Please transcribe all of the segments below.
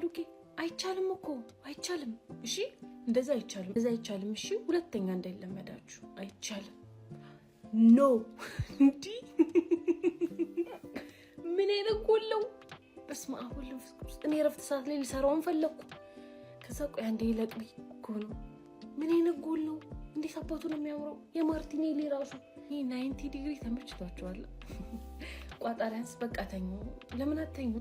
ማዱኬ አይቻልም እኮ አይቻልም። እሺ እንደዛ አይቻልም፣ እንደዛ አይቻልም። እሺ ሁለተኛ እንዳይለመዳችሁ አይቻልም። No፣ እንዲህ ምን አይነት ጎል ነው? በስመ አብ ወወልድ ወመንፈስ ቅዱስ። እኔ እረፍት ሰዓት ላይ ሊሰራውን ፈለግኩ። ከዛ ቆይ አንዴ ለቅቢ እኮ ነው። ምን አይነት ጎል ነው? እንዴት አባቱ ነው የሚያምረው! የማርቲኔሊ ራሱ ይህ 90 ዲግሪ ተመችቷቸዋል። ቋጣሪያንስ በቃ ተኙ። ለምን አተኙ?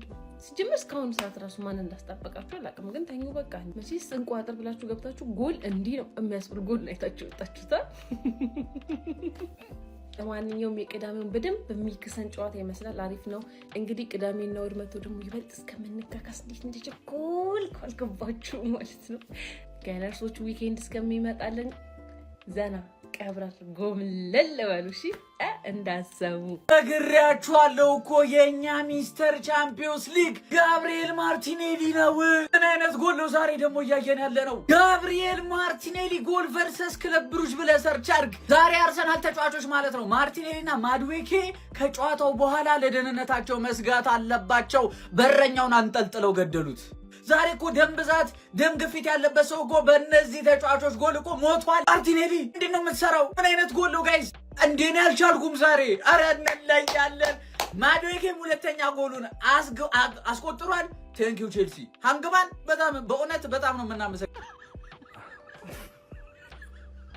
ሲጀመር እስካሁን ሰዓት ራሱ ማን እንዳስጠበቃችሁ አላውቅም፣ ግን ተኙ በቃ። መቼስ እንቋጥር ብላችሁ ገብታችሁ ጎል እንዲህ ነው የሚያስብል ጎል ነው አይታችሁ ወጣችሁታል። ለማንኛውም የቅዳሜውን በደንብ የሚክሰን ጨዋታ ይመስላል። አሪፍ ነው። እንግዲህ ቅዳሜና እሑድ መጥቶ ደግሞ ይበልጥ እስከምንካካስ እንዴት እንደቸኮል አልገባችሁ ማለት ነው። Gunners ኦች weekend እስከሚመጣልን ዘና ቀብረር ጎምለል በሉ እሺ፣ እንዳሰቡ። ነግሬያችኋለሁ እኮ፣ የእኛ Mister Champions League ጋብሪኤል ማርቲኔሊ ነው። ምን አይነት ጎል ነው ዛሬ ደግሞ እያየን ያለ ነው? ጋብሪኤል ማርቲኔሊ ጎል versus ክለብ ብሩጅ ብለህ search አድርግ። ዛሬ አርሰናል ተጫዋቾች ማለት ነው ማርቲኔሊ እና ማድዌኬ ከጨዋታው በኋላ ለደህንነታቸው መስጋት አለባቸው። በረኛውን አንጠልጥለው ገደሉት። ዛሬ እኮ ደም ብዛት፣ ደም ግፊት ያለበት ሰው እኮ በእነዚህ ተጫዋቾች ጎል እኮ ሞቷል። ማርቲኔሊ ምንድን ነው የምትሰራው? ምን አይነት ጎል ነው guys? እንዴን ያልቻልኩም ዛሬ። አረ እንለያለን። ማድዌኬም ሁለተኛ ጎሉን አስቆጥሯል። Thank you ቼልሲ። ሃንግማን በጣም በእውነት በጣም ነው የምናመሰግነው።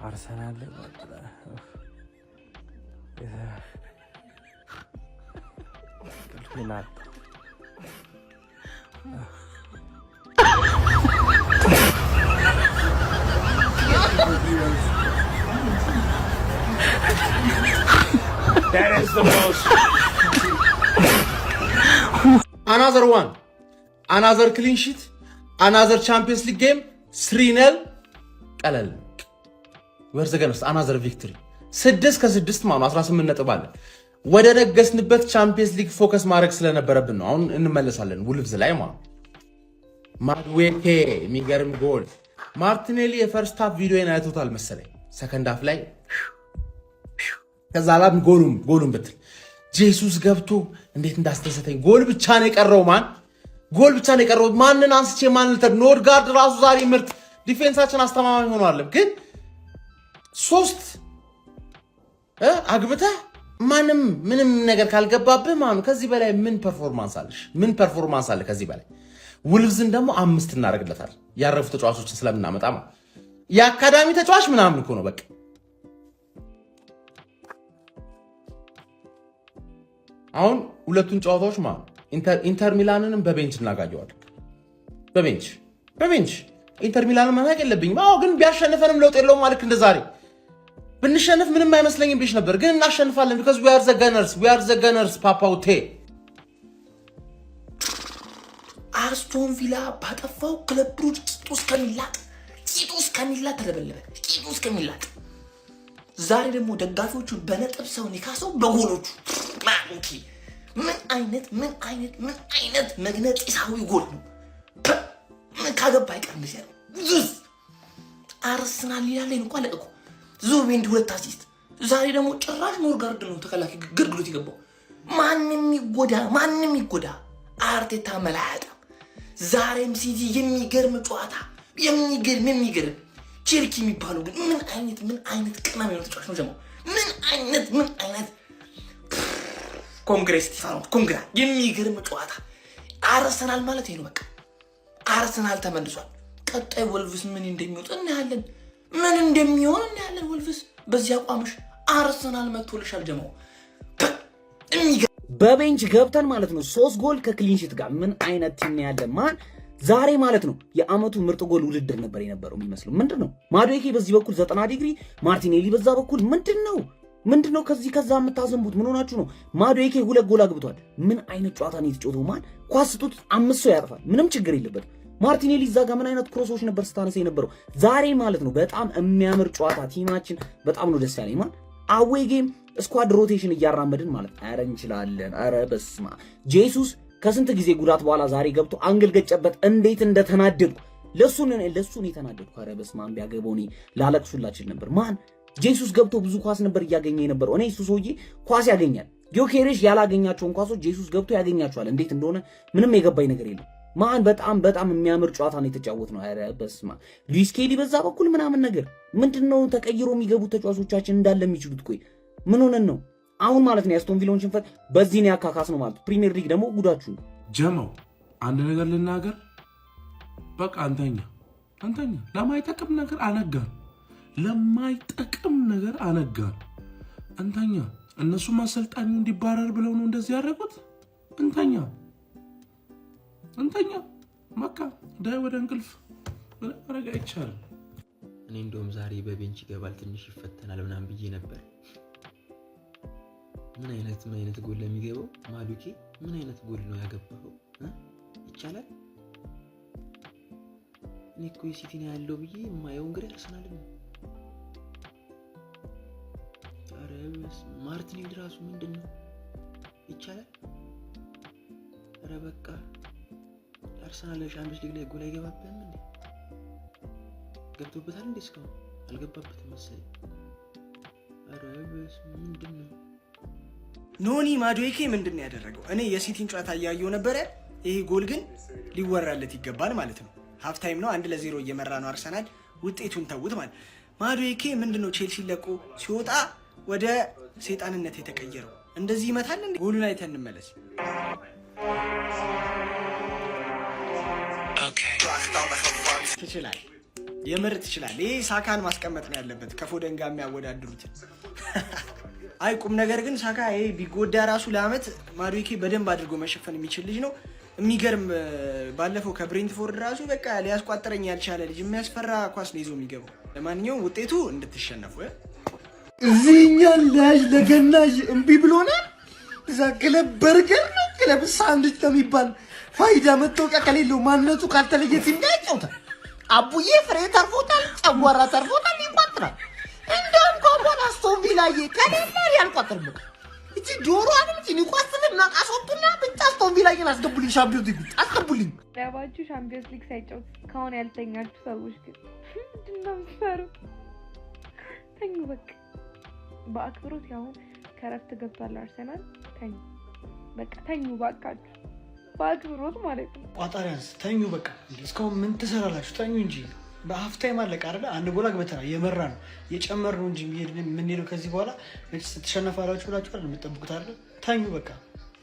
አርሰናል እንቅልፌን አጣሁ። That is the most. Another one, another clean sheet, another Champions League game, 3-0። ቀለል we're the Gunners, another victory። 6 ከ6 ማለት 18 ነጥብ አለ። ወደ ነገስንበት Champions League focus ማድረግ ስለነበረብን ነው። አሁን እንመለሳለን ውልቭዝ ላይ ማለት። ማድዌኬ የሚገርም ጎል። ማርቲኔሊ የ first half ቪዲዮን አይቶታል መሰለኝ። Second half ላይ ከዛ ላም ጎሉም ብትል ጄሱስ ገብቶ እንዴት እንዳስደሰተኝ። ጎል ብቻ ነው የቀረው። ማን ጎል ብቻ ነው የቀረው። ማንን አንስቼ ማን ልተር? ኖድጋርድ ራሱ ዛሬ ምርጥ፣ defense ኣችን አስተማማኝ ሆኗል። ግን ሶስት አግብተህ ማንም ምንም ነገር ካልገባብህ ማኑ ከዚህ በላይ ምን performance አለሽ? ምን performance አለ ከዚህ በላይ? ውልቭዝን ደግሞ አምስት እናደርግለታል ያረፉ ተጫዋቾችን ስለምናመጣ የአካዳሚ ተጫዋች ምናምን እኮ ነው በቃ። አሁን ሁለቱን ጨዋታዎች ማለት ኢንተር ሚላንንም በ bench እናጋየዋለን። በ bench ኢንተር ሚላንን መናቅ የለብኝም። አዎ ግን ቢያሸንፈንም ለውጥ የለውም። ልክ እንደ ዛሬ ብንሸንፍ ምንም አይመስለኝም ብሽ ነበር፣ ግን እናሸንፋለን። Because we are the Gunners, we are the Gunners ፓፓውቴ። አስቶን ቪላ ባጠፋው ክለብ ብሩጅ ቂጡ እስከሚላጥ፣ ቂጡ እስከሚላጥ ተለበለበ። ቂጡ እስከሚላጥ። ዛሬ ደግሞ ደጋፊዎቹ በነጥብ ሰውን የካሰው በጎሎቹ ማንኪ ምን አይነት፣ ምን አይነት፣ ምን አይነት መግነጢሳዊ ጎል ነው! ምን ካገባ አይቀርም ያለው ዙዝ አርሰናል ይላል እንኳን አለቀ እኮ። ዙቢሜንዲ ሁለት assist። ዛሬ ደግሞ ጭራሽ ኖርጋርድ ነው ተከላካይ ግድግሎት የገባው። ማንም ይጎዳ፣ ማንም ይጎዳ፣ አርቴታ መላ አያጣም። ዛሬም ሲቲ የሚገርም ጨዋታ፣ የሚገርም፣ የሚገርም። ቼርኪ የሚባለው ግን ምን አይነት፣ ምን አይነት ቅመም የሆነ ተጫዋች ነው ጀማው። ምን አይነት፣ ምን አይነት፣ congra ስቲፋኖ congra። የሚገርም ጨዋታ። አርሰናል ማለት ይሄ ነው በቃ። አርሰናል ተመልሷል። ቀጣይ ወልቭስ ምን እንደሚወጡ እናያለን። ምን እንደሚሆን እናያለን። ወልቭስ በዚህ አቋምሽ አርሰናል መጥቶልሻል ጀማው። በ bench ገብተን ማለት ነው ሶስት ጎል ከ clean sheet ጋር። ምን አይነት team ነው ያለ ማን ዛሬ ማለት ነው። የአመቱ ምርጥ ጎል ውድድር ነበር የነበረው የሚመስለው። ምንድን ነው ማዱዌኬ በዚህ በኩል 90 ዲግሪ፣ ማርቲኔሊ በዛ በኩል። ምንድን ነው፣ ምንድን ነው ከዚህ ከዛ የምታዘንቡት? ምን ሆናችሁ ነው? ማዱዌኬ ሁለት ጎል አግብቷል። ምን አይነት ጨዋታ ነው የተጫወተው? ማን ኳስ ስጡት አምስት ሰው ያጥፋል። ምንም ችግር የለበትም። ማርቲኔሊ እዛ ጋር ምን አይነት cross ኦች ነበር ስታነሳ የነበረው ዛሬ ማለት ነው። በጣም የሚያምር ጨዋታ፣ team ኣችን በጣም ነው ደስ ያለኝ። ማን away game squad rotation እያራመድን ማለት ኧረ እንችላለን። ኧረ በስማ ጄሱስ ከስንት ጊዜ ጉዳት በኋላ ዛሬ ገብቶ angle ገጨበት። እንዴት እንደተናደድኩ፣ ለሱን የተናደድኩ። ኧረ በስመ አብ ቢያገባው እኔ ላለቅሱላችን ነበር። ማን ጄሱስ ገብቶ ብዙ ኳስ ነበር እያገኘ የነበረው። እኔ እሱ ሰውዬ ኳስ ያገኛል። ጊዮኬሬሽ ያላገኛቸውን ኳሶች ጄሱስ ገብቶ ያገኛቸዋል። እንዴት እንደሆነ ምንም የገባኝ ነገር የለም። Man በጣም በጣም የሚያምር ጨዋታ ነው የተጫወትነው። ኧረ በስማ ሉዊስ ኬሊ በዛ በኩል ምናምን ነገር ምንድን ነው ተቀይሮ የሚገቡ ተጫዋቾቻችን እንዳለ የሚችሉት? ቆይ ምን ሆነን ነው አሁን ማለት ነው? የአስቶን ቪላውን ሽንፈት በዚህ ነው ያካካስነው ማለት። ፕሪሚየር ሊግ ደግሞ ጉዳችሁ ነው። ጀመው አንድ ነገር ልናገር፣ በቃ አንተኛ አንተኛ ለማይጠቅም ነገር አነጋን፣ ለማይጠቅም ነገር አነጋን። እንተኛ። እነሱም አሰልጣኙ እንዲባረር ብለው ነው እንደዚህ ያደረጉት። እንተኛ እንተኛ፣ በቃ ዳይ ወደ እንቅልፍ፣ ምንም ማድረግ አይቻልም። እኔ እንደውም ዛሬ በ bench ይገባል፣ ትንሽ ይፈተናል ምናምን ብዬ ነበር። ምን አይነት ጎል ለሚገባው ማዱኬ፣ ምን አይነት ጎል ነው ያገባው? ይቻላል። እኔ እኮ የሲቲ ነው ያለው ብዬ የማየው እንግዲህ አርሰናል ነው። ኧረ ማርቲኔሊ ራሱ ምንድን ነው? ይቻላል። ኧረ በቃ አርሰናል ሻምፒዮንስ ሊግ ላይ ጎል አይገባብህም እንዴ? ገብቶበታል እንዴ? እስካሁን አልገባበትም መሰለኝ። ኧረ ምንድን ነው? ኖኒ ማዱዌኬ ምንድን ነው ያደረገው? እኔ የሲቲን ጨዋታ እያየው ነበረ። ይሄ ጎል ግን ሊወራለት ይገባል ማለት ነው። Half time ነው፣ 1-0 እየመራ ነው አርሰናል። ውጤቱን ተዉት ማለት። ማዱዌኬ ምንድን ነው ቼልሲ ለቆ ሲወጣ ወደ ሰይጣንነት የተቀየረው? እንደዚህ ይመታል እንዴ? ጎሉን አይተን እንመለስ። ትችላል፣ የምር ትችላል። ይህ ሳካን ማስቀመጥ ነው ያለበት ከፎደን ጋር የሚያወዳድሩትን። አይ ቁም ነገር ግን ሳካ ይሄ ቢጎዳ ራሱ ለአመት ማዱዌኬ በደንብ አድርጎ መሸፈን የሚችል ልጅ ነው። የሚገርም፣ ባለፈው ከብሬንትፎርድ ራሱ በቃ ሊያስቋጥረኝ ያልቻለ ልጅ፣ የሚያስፈራ ኳስ ነው ይዞ የሚገባው። ለማንኛውም ውጤቱ እንድትሸነፉ። እዚህኛን ለያዥ ለገናዥ እምቢ ብሎናል። እዛ ክለብ በርገር ነው ክለብ ሳንድዊች ነው የሚባል ፋይዳ መታወቂያ ከሌለው ማንነቱ ካልተለየ team ጋር ይጫወታል። አቡዬ ፍሬ ተርፎታል፣ ጨጓራ ተርፎታል፣ ይቋጥራል። እንደውም ከሆነ አስቶን ቪላዬ ከሌለ አልቋጥርም። በቃ እቺ ዶሮዋንም እቺ ኒውካስልን አስወጡና ብቻ አስቶን ቪላዬን አስገቡልኝ፣ ሻምፒዮንስ ሊግ አስገቡልኝ። ክለባችሁ ሻምፒዮንስ ሊግ ሳይጫወት እስካሁን ያልተኛችሁ ሰዎች ግን ምንድን ነው የምትሰሩት? ተኙ በቃ በአክብሮት። ያሁን ከረፍት ገብቷል አርሰናል። ተኙ በቃ ተኙ ባካችሁ፣ በአክብሮት ማለት ነው። ቋጣሪያንስ ተኙ በቃ። እስካሁን ምን ትሰራላችሁ? ተኙ እንጂ። በ half time አለቀ አይደለ? አንድ ጎል አግብተናል። የመራ ነው የጨመር ነው እንጂ የምንሄደው ከዚህ በኋላ ትሸነፋላችሁ ብላችሁ አይደል የምትጠብቁት አይደለ? ተኙ በቃ።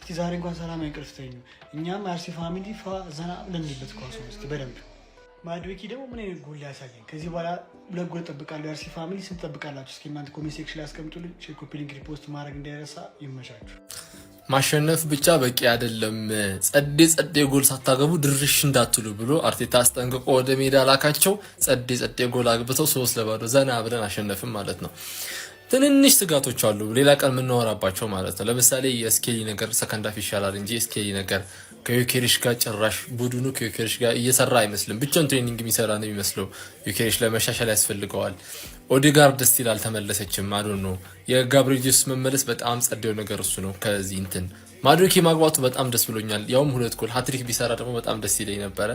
እስቲ ዛሬ እንኳን ሰላማዊ እንቅልፍ ተኙ። እኛም አርሲ family ፋ ዘና ብለንበት ኳሱ እስቲ በደንብ። ማድዌኪ ደግሞ ምን አይነት ጎል ሊያሳየን? ከዚህ በኋላ ሁለት ጎል እጠብቃለሁ። የአርሲ family ስንት ጠብቃላችሁ? እስኪ እናንተ comment section ላይ ያስቀምጡልኝ። Share፣ copy link፣ repost ማድረግ እንዳይረሳ። ይመቻችሁ። ማሸነፍ ብቻ በቂ አይደለም፣ ጸዴ ጸዴ ጎል ሳታገቡ ድርሽ እንዳትሉ ብሎ አርቴታ አስጠንቅቆ ወደ ሜዳ ላካቸው። ጸዴ ጸዴ ጎል አግብተው 3-0 ዘና ብለን አሸነፍን ማለት ነው። ትንንሽ ስጋቶች አሉ፣ ሌላ ቀን የምናወራባቸው ማለት ነው። ለምሳሌ የስኬሊ ነገር second half ይሻላል እንጂ የስኬሊ ነገር ከዮኬሪሽ ጋር ጭራሽ ቡድኑ ከዮኬሪሽ ጋር እየሰራ አይመስልም። ብቻውን training የሚሰራ ነው የሚመስለው። ዮኬሪሽ ለመሻሻል ያስፈልገዋል። ኦዴጋርድ ደስ ይላል፣ አልተመለሰችም። I don't know። የጋብሪኤል ጄሱስ መመለስ በጣም ጸዴው ነገር እሱ ነው። ከዚህ እንትን ማዱኬ ማግባቱ በጣም ደስ ብሎኛል። ያውም ሁለት ጎል፣ ሀትሪክ ቢሰራ ደግሞ በጣም ደስ ይለኝ ነበረ።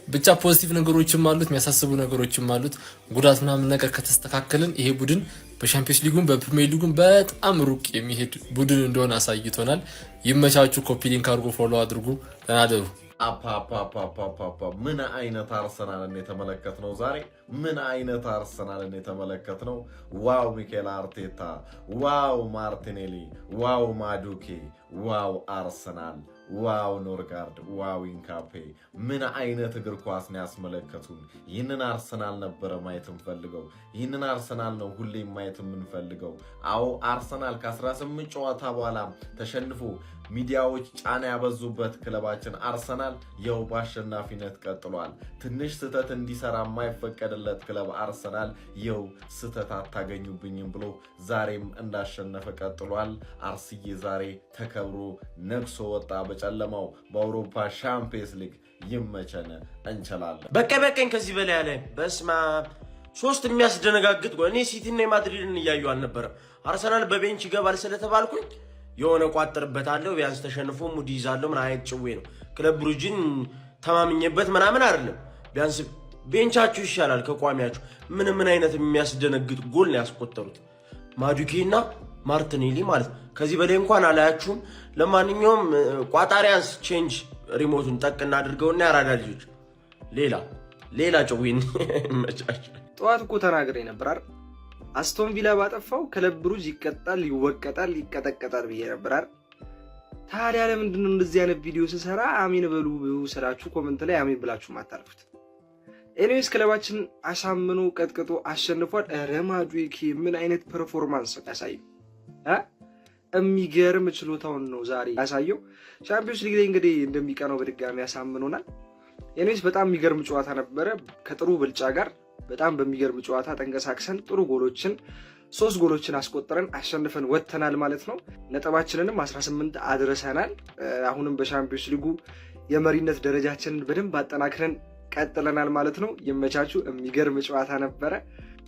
ብቻ positive ነገሮችም አሉት፣ የሚያሳስቡ ነገሮችም አሉት። ጉዳት ምናምን ነገር ከተስተካከልን ይሄ ቡድን በሻምፒዮንስ ሊጉም በፕሪሚየር ሊጉም በጣም ሩቅ የሚሄድ ቡድን እንደሆነ አሳይቶናል። ይመቻችሁ። Copy link አድርጎ follow አድርጉ። ተናደሩ። አፓፓፓፓፓ፣ ምን አይነት አርሰናልን የተመለከትነው ዛሬ! ምን አይነት አርሰናልን የተመለከትነው! Wow ሚኬል አርቴታ፣ wow ማርቲኔሊ፣ wow ማዱኬ፣ wow አርሰናል፣ wow ኖርጋርድ፣ wow ኢንካፔ። ምን አይነት እግር ኳስ ነው ያስመለከቱን! ይህንን አርሰናል ነበረ ማየት የምንፈልገው። ይህንን አርሰናል ነው ሁሌም ማየት የምንፈልገው። አዎ፣ አርሰናል ከ18 ጨዋታ በኋላ ተሸንፎ ሚዲያዎች ጫና ያበዙበት ክለባችን አርሰናል ይኸው በአሸናፊነት ቀጥሏል። ትንሽ ስህተት እንዲሰራ የማይፈቀድለት ክለብ አርሰናል ይኸው ስህተት አታገኙብኝም ብሎ ዛሬም እንዳሸነፈ ቀጥሏል። አርስዬ ዛሬ ተከብሮ ነግሶ ወጣ በጨለማው በአውሮፓ ሻምፒየንስ ሊግ። ይመቸን፣ እንችላለን። በቃ በቀኝ ከዚህ በላይ ያለ በስማ ሶስት የሚያስደነጋግጥ ጎል። እኔ ሲቲና የማድሪድን እያዩ አልነበረም። አርሰናል በ bench ይገባል ስለተባልኩኝ የሆነ ቋጥርበታለሁ፣ ቢያንስ ተሸንፎ mood ይዛለሁ። ምን አይነት ጭዌ ነው? ክለብ ብሩጅን ተማምኜበት ምናምን አይደለም። ቢያንስ bench ኣችሁ ይሻላል ከቋሚያችሁ። ምን ምን አይነት የሚያስደነግጥ ጎል ነው ያስቆጠሩት ማዱኬ እና ማርቲኔሊ ማለት ነው። ከዚህ በላይ እንኳን አላያችሁም። ለማንኛውም ቋጣሪያንስ change Remote ኡን ጠቅ እናድርገውና ያራዳ ልጆች ሌላ ሌላ ጨዊን መቻቸው። ጠዋት እኮ ተናግሬ ነበር አይደል? አስቶን ቪላ ባጠፋው ክለብ ብሩጅ ይቀጣል፣ ይወቀጣል፣ ይቀጠቀጣል ብዬ ነበር አይደል? ታዲያ ለምንድን ነው እንደዚህ አይነት ቪዲዮ ስሰራ አሜን በሉ ስላችሁ comment ላይ አሜን ብላችሁ ማታልፉት? Anyways ክለባችን አሳምኖ ቀጥቅጦ አሸንፏል። ኧረ ማዱዌኬ ምን አይነት performance ያሳየው! የሚገርም ችሎታውን ነው ዛሬ ያሳየው። ቻምፒዮንስ ሊግ ላይ እንግዲህ እንደሚቀነው በድጋሚ ያሳምኖናል። Anyways በጣም የሚገርም ጨዋታ ነበረ። ከጥሩ ብልጫ ጋር በጣም በሚገርም ጨዋታ ተንቀሳቅሰን ጥሩ ጎሎችን፣ ሶስት ጎሎችን አስቆጥረን አሸንፈን ወጥተናል ማለት ነው። ነጥባችንንም 18 አድርሰናል። አሁንም በሻምፒዮንስ ሊጉ የመሪነት ደረጃችንን በደንብ አጠናክረን ቀጥለናል ማለት ነው። ይመቻችሁ። የሚገርም ጨዋታ ነበረ።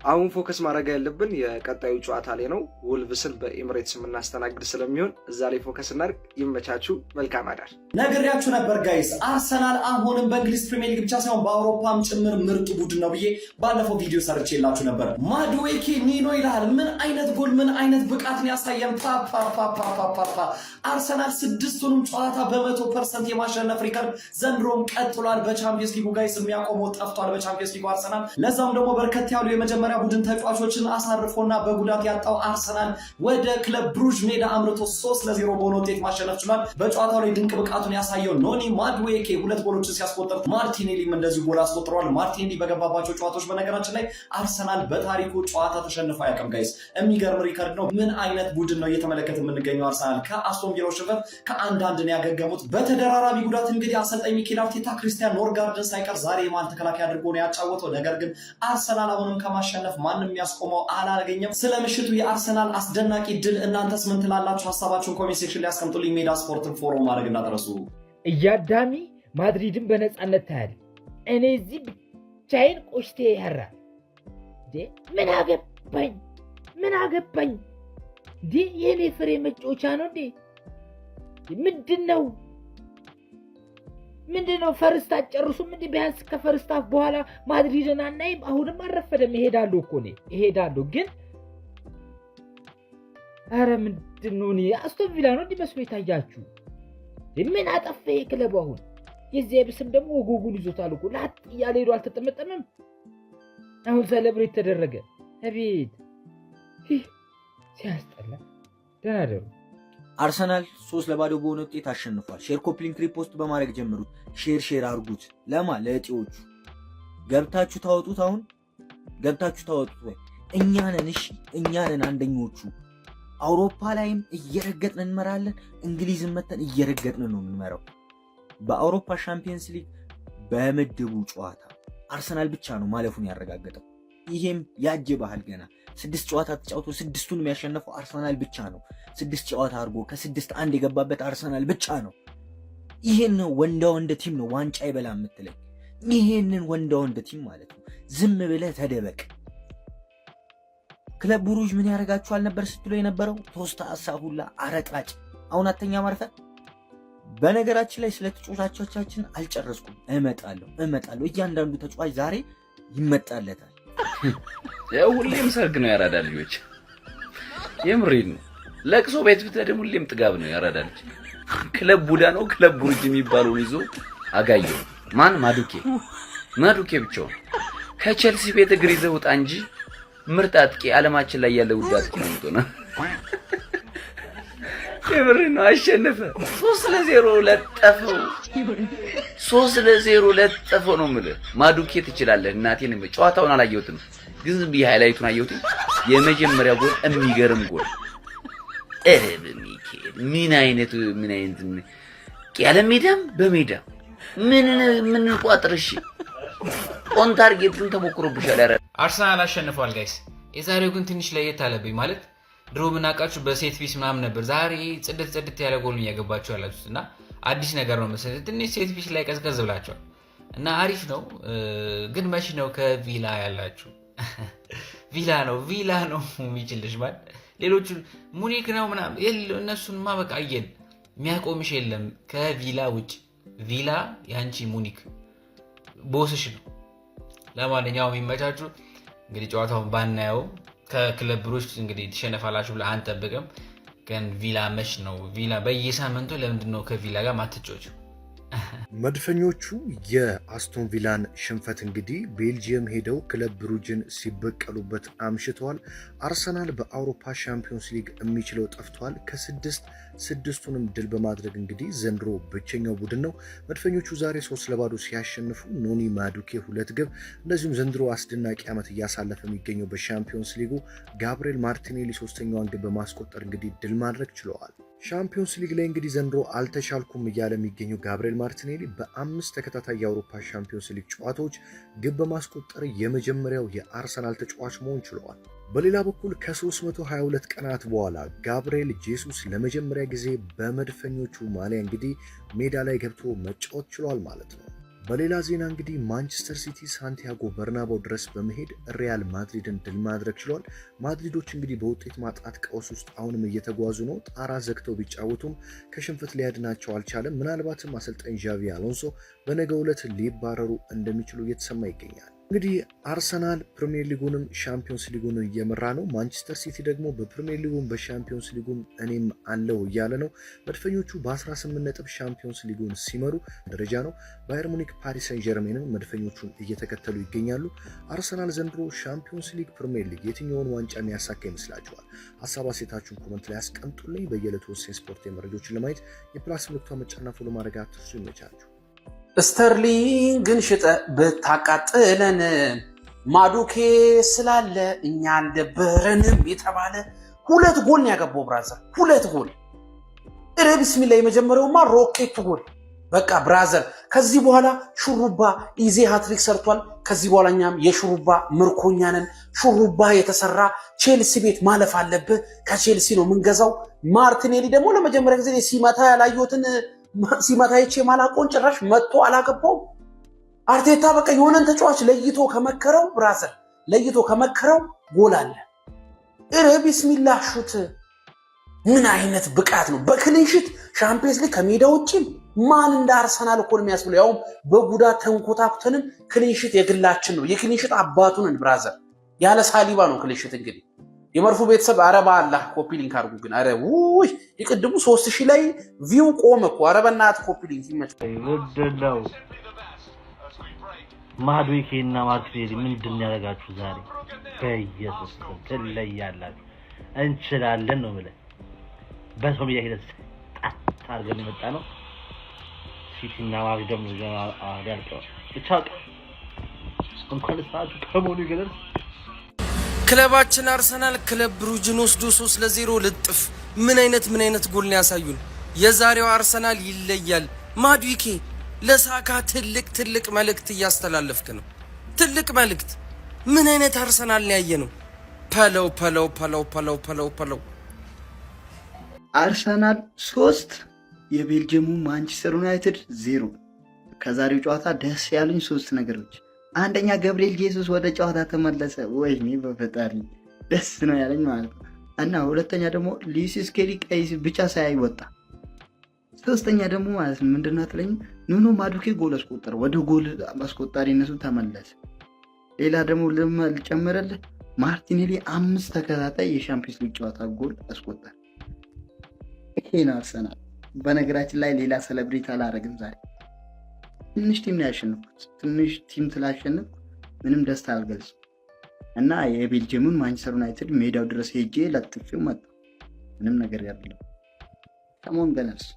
አሁን focus ማድረግ ያለብን የቀጣዩ ጨዋታ ላይ ነው። ወልቭስን በኤምሬትስ የምናስተናግድ ስለሚሆን እዛ ላይ focus እናድርግ። ይመቻችሁ። መልካም አዳር። ነግሬያችሁ ነበር guys። አርሰናል አሁንም በእንግሊዝ ፕሪሚየር ሊግ ብቻ ሳይሆን በአውሮፓም ጭምር ምርጡ ቡድን ነው ብዬ ባለፈው ቪዲዮ ሰርቼላችሁ ነበር። ማዱዌኬ ኒኖ ይልሃል። ምን አይነት ጎል፣ ምን አይነት ብቃትን ያሳየን! ፓፓፓፓፓፓ! አርሰናል ስድስቱንም ጨዋታ በ100% የማሸነፍ ሪከርድ ዘንድሮም ቀጥሏል። በቻምፒየንስ ሊጉ guys የሚያቆመው ጠፍቷል። በቻምፒየንስ ሊጉ አርሰናል ለዛም ደግሞ በርከት ያሉ የመጀመሪያ ቡድን ተጫዋቾችን አሳርፎና በጉዳት ያጣው አርሰናል ወደ ክለብ ብሩዥ ሜዳ አምርቶ 3-0 በሆነ ውጤት ማሸነፍ ችሏል። በጨዋታው ላይ ድንቅ ብቃቱን ያሳየው ኖኒ ማድዌኬ ሁለት ጎሎችን ሲያስቆጥር ማርቲኔሊም እንደዚሁ ጎል አስቆጥረዋል። ማርቲኔሊ በገባባቸው ጨዋታዎች በነገራችን ላይ አርሰናል በታሪኩ ጨዋታ ተሸንፎ አያውቅም። Guys፣ የሚገርም ሪከርድ ነው። ምን አይነት ቡድን ነው እየተመለከት የምንገኘው? አርሰናል ከአስቶን ቪላው ሽንፈት ከ1-1 ነው ያገገሙት። በተደራራቢ ጉዳት እንግዲህ አሰልጣኝ ሚኬል አርቴታ ክርስቲያን ኖርጋርድን ሳይቀር ዛሬ የመሃል ተከላካይ አድርጎ ነው ያጫወተው። ነገር ግን አርሰናል አሁንም ከማሸነፍ ማንም የሚያስቆመው አላገኘም። ስለ ምሽቱ የአርሰናል አስደናቂ ድል እናንተስ ምን ትላላችሁ? ሀሳባችሁን comment section ላይ አስቀምጡልኝ። ሜዳ ስፖርትን follow ማድረግ እንዳትረሱ። እያዳሚ ማድሪድን በነፃነት ታያል። እኔ እዚህ ብቻዬን ቆሽቴ ያራል። ምን አገባኝ? ምን አገባኝ? እንዴ የእኔ ፍሬ መጫወቻ ነው እንዴ? ምንድን ነው? ምንድን ነው? First አትጨርሱም እንዴ? ቢያንስ ከ first half በኋላ ማድሪድን አናይም? አሁንም አልረፈደም። እሄዳለሁ እኮ እኔ እሄዳለሁ። ግን ኧረ ምንድን ነው? እኔ አስቶን ቪላ ነው እንዲህ መስሎ የታያችሁ? ምን አጠፋ ይሄ ክለቡ አሁን? የዚያ ብስም ደግሞ ወጎጉን ይዞታል እኮ፣ ላጥ እያለ ሄዶ አልተጠመጠመም። አሁን celebrate ተደረገ። አቤት ሲያስጠላ። ደህና ደሩ። አርሰናል 3-0 በሆነ ውጤት አሸንፏል። Share፣ copy link፣ repost በማድረግ ጀምሩት። Share share አድርጉት። ለማ ለእጤዎቹ ገብታችሁ ታወጡት። አሁን ገብታችሁ ታወጡት ወይ? እኛ ነን። እሺ እኛ ነን አንደኞቹ። አውሮፓ ላይም እየረገጥን እንመራለን። እንግሊዝን መተን እየረገጥን ነው የምንመራው። በአውሮፓ ሻምፒየንስ ሊግ በምድቡ ጨዋታ አርሰናል ብቻ ነው ማለፉን ያረጋገጠው። ይሄም ያጀ ባህል ገና ስድስት ጨዋታ ተጫውቶ ስድስቱን የሚያሸነፈው አርሰናል ብቻ ነው። ስድስት ጨዋታ አድርጎ ከስድስት አንድ የገባበት አርሰናል ብቻ ነው። ይሄን ነው ወንዳ ወንድ team ነው ዋንጫ ይበላ የምትለኝ። ይሄንን ወንዳ ወንድ team ማለት ነው። ዝም ብለህ ተደበቅ። ክለብ ብሩጅ ምን ያደርጋችኋል ነበር ስትሉ የነበረው ቶስታ አሳ ሁላ አረጣጭ። አሁን አተኛ ማርፈ። በነገራችን ላይ ስለ ተጫዋቾቻችን አልጨረስኩም። እመጣለሁ እመጣለሁ። እያንዳንዱ ተጫዋች ዛሬ ይመጣለታል። ሁሌም ሰርግ ነው ያራዳ ልጆች፣ የምሬን ነው። ለቅሶ ቤት ብትሄድም ሁሌም ጥጋብ ነው ያራዳ ልጅ። ክለብ ቡዳ ነው ክለብ ቡርጅ የሚባለውን ይዞ አጋየው። ማን? ማዱኬ፣ ማዱኬ ብቻውን ከቸልሲ ቤት እግር ይዘህ ውጣ እንጂ ምርጥ አጥቂ፣ ዓለማችን ላይ ያለ ውድ አጥቂ ነው የምትሆነው። የምሬን ነው። አሸነፈ። 3-0 ለጠፈው። 3-0 ለጠፈው ነው የምልህ። ማዱኬ ትችላለህ። እናቴን ጨዋታውን አላየሁትም፣ ግን ዝም ብዬ highlight ኡን አየሁት። የመጀመሪያ ጎል የሚገርም ጎል። ኧረ በሚካኤል፣ ምን አይነት ያለ ሜዳም በሜዳ ምን ምን ቋጥር። እሺ on target ግን ተሞክሮብሻል። ኧረ አርሰናል አሸንፏል guys። የዛሬው ግን ትንሽ ለየት አለብኝ። ማለት ድሮ የምናውቃችሁ በ set piece ምናምን ነበር። ዛሬ ጽድት ጽድት ያለ ጎል እያገባችሁ ያላችሁት እና አዲስ ነገር ነው መሰለኝ። ትንሽ set piece ላይ ቀዝቀዝ ብላቸዋል እና አሪፍ ነው። ግን መች ነው ከቪላ ያላችሁ? ቪላ ነው፣ ቪላ ነው የሚችልሽ፣ ማለት ሌሎቹ ሙኒክ ነው ምናምን እነሱንማ በቃ አየን። የሚያቆምሽ የለም ከቪላ ውጭ። ቪላ የአንቺ ሙኒክ boss ሽ ነው። ለማንኛውም የሚመቻችሁ። እንግዲህ ጨዋታውን ባናየው ከክለብ ብሩጅ እንግዲህ ትሸነፋላችሁ ብለህ አንጠብቅም። ግን ቪላ መች ነው፣ ቪላ በየሳምንቱ ለምንድን ነው ከቪላ ጋር ማትጫወቺው? መድፈኞቹ የአስቶን ቪላን ሽንፈት እንግዲህ ቤልጅየም ሄደው ክለብ ብሩጅን ሲበቀሉበት አምሽተዋል። አርሰናል በአውሮፓ ሻምፒዮንስ ሊግ የሚችለው ጠፍቷል። ከስድስት ስድስቱንም ድል በማድረግ እንግዲህ ዘንድሮ ብቸኛው ቡድን ነው። መድፈኞቹ ዛሬ 3-0 ሲያሸንፉ ኖኒ ማዱኬ ሁለት ግብ፣ እንደዚሁም ዘንድሮ አስደናቂ ዓመት እያሳለፈ የሚገኘው በሻምፒዮንስ ሊጉ ጋብርኤል ማርቲኔሊ ሶስተኛዋን ግብ በማስቆጠር እንግዲህ ድል ማድረግ ችለዋል። ሻምፒዮንስ ሊግ ላይ እንግዲህ ዘንድሮ አልተሻልኩም እያለ የሚገኘው ጋብርኤል ማርቲኔሊ በአምስት ተከታታይ የአውሮፓ ሻምፒዮንስ ሊግ ጨዋታዎች ግብ በማስቆጠር የመጀመሪያው የአርሰናል ተጫዋች መሆን ችለዋል። በሌላ በኩል ከ322 ቀናት በኋላ ጋብርኤል ጄሱስ ለመጀመሪያ ጊዜ በመድፈኞቹ ማሊያ እንግዲህ ሜዳ ላይ ገብቶ መጫወት ችሏል ማለት ነው። በሌላ ዜና እንግዲህ ማንቸስተር ሲቲ ሳንቲያጎ በርናባው ድረስ በመሄድ ሪያል ማድሪድን ድል ማድረግ ችሏል። ማድሪዶች እንግዲህ በውጤት ማጣት ቀውስ ውስጥ አሁንም እየተጓዙ ነው። ጣራ ዘግተው ቢጫወቱም ከሽንፈት ሊያድናቸው አልቻለም። ምናልባትም አሰልጣኝ ዣቪ አሎንሶ በነገው ዕለት ሊባረሩ እንደሚችሉ እየተሰማ ይገኛል። እንግዲህ አርሰናል ፕሪሚየር ሊጉንም ሻምፒዮንስ ሊጉን እየመራ ነው። ማንቸስተር ሲቲ ደግሞ በፕሪሚየር ሊጉም በሻምፒዮንስ ሊጉም እኔም አለሁ እያለ ነው። መድፈኞቹ በ18 ነጥብ ሻምፒዮንስ ሊጉን ሲመሩ ደረጃ ነው። ባየር ሙኒክ፣ ፓሪስ ሰን ጀርሜንም መድፈኞቹን እየተከተሉ ይገኛሉ። አርሰናል ዘንድሮ ሻምፒዮንስ ሊግ፣ ፕሪሚየር ሊግ የትኛውን ዋንጫ የሚያሳካ ይመስላችኋል? ሀሳብ አስተያየታችሁን comment ላይ አስቀምጡልኝ። በየዕለቱ ወሳኝ ስፖርታዊ መረጃዎችን ለማየት የ plus ምልክቷን መጫንና follow ማድረግ አትርሱ። ይመቻችሁ። ስተርሊንግን ሽጠ ብታቃጥለን ማዱኬ ስላለ እኛ አልደበረንም የተባለ ሁለት ጎል ነው ያገባው። Brother፣ ሁለት ጎል። ኧረ ቢስሚላ! የመጀመሪያውማ ሮኬቱ ጎል። በቃ brother፣ ከዚህ በኋላ ሹሩባ ኢዜ ሃትሪክ ሰርቷል። ከዚህ በኋላ እኛም የሹሩባ ምርኮኛ ነን። ሹሩባ የተሰራ ቼልሲ ቤት ማለፍ አለብህ። ከቼልሲ ነው የምንገዛው። ማርቲኔሊ ደግሞ ለመጀመሪያ ጊዜ ሲመታ ያላየሁትን፣ ሲመታ ይቼ ማላቆን ጭራሽ መጥቶ አላገባውም። አርቴታ በቃ የሆነን ተጫዋች ለይቶ ከመከረው፣ brother፣ ለይቶ ከመከረው ጎል አለ። እረ ቢስሚላ shoot! ምን አይነት ብቃት ነው! በ clean sheet ሻምፒየንስ ሊግ ከሜዳ ውጭም ማን እንደ አርሰናል እኮ ነው የሚያስብለው። ያውም በጉዳት ተንኮታኩተንም clean sheet የግላችን ነው። የ clean sheet አባቱ ነን brother። ያለ ሳሊባ ነው clean sheet። እንግዲህ የመርፉ ቤተሰብ፣ አረ በአላህ copy link አድርጉ ግን። አረ ውይ፣ የቅድሙ 3000 ላይ view ቆመ እኮ። አረ በእናትህ copy link ይመች። ምንድን ነው ማዱዌኬ እና ማርቲኔሊ ምንድን ነው ያደረጋችሁ ዛሬ? በኢየሱስ ስም ትለያላችሁ። እንችላለን ነው የምልህ። በሰው ሜዳ ሄደን ጣት አድርገን የመጣ ነው። ሲቲ እና ማድሪድ ደግሞ ገና ያልቀዋል። ብቻ እንኳን ሰዓቱ ከመሆኑ ይገለጽ። ክለባችን አርሰናል ክለብ ብሩጅን ወስዶ 3-0 ልጥፍ። ምን አይነት ጎል ነው ያሳዩን! የዛሬው አርሰናል ይለያል። ማዱኬ ለሳካ ትልቅ ትልቅ መልእክት እያስተላለፍክ ነው። ትልቅ መልእክት። ምን አይነት አርሰናል ነው ያየነው? ፐለው ፐለው ፐለው ፐለው ፐለው ፐለው። አርሰናል 3፣ የቤልጅየሙ ማንቸስተር ዩናይትድ 0። ከዛሬው ጨዋታ ደስ ያሉኝ ሶስት ነገሮች፣ አንደኛ ገብርኤል ጄሱስ ወደ ጨዋታ ተመለሰ። ወይኔ በፈጣሪ ደስ ነው ያለኝ ማለት ነው። እና ሁለተኛ ደግሞ ሉዊስ ስኬሊ ቀይ ብቻ ሳያይ ወጣ። ሶስተኛ ደግሞ ማለት ነው ምንድነው አትለኝም? ኖኒ ማዱኬ ጎል አስቆጠረ፣ ወደ ጎል አስቆጣሪነቱ ተመለሰ። ሌላ ደግሞ ልጨምርልህ፣ ማርቲኔሊ አምስት ተከታታይ የሻምፒዮንስ ሊግ ጨዋታ ጎል አስቆጠረ። ይሄ ነው አርሰናል። በነገራችን ላይ ሌላ celebrate አላረግም ዛሬ። ትንሽ team ነው ያሸነፍኩት። ትንሽ team ስላሸነፍኩ ምንም ደስታ አልገልጽም እና የቤልጅየሙን ማንቸስተር ዩናይትድ ሜዳው ድረስ ሄጄ ለጥፌው መጣሁ። ምንም ነገር አይደለም። Come on Gunners።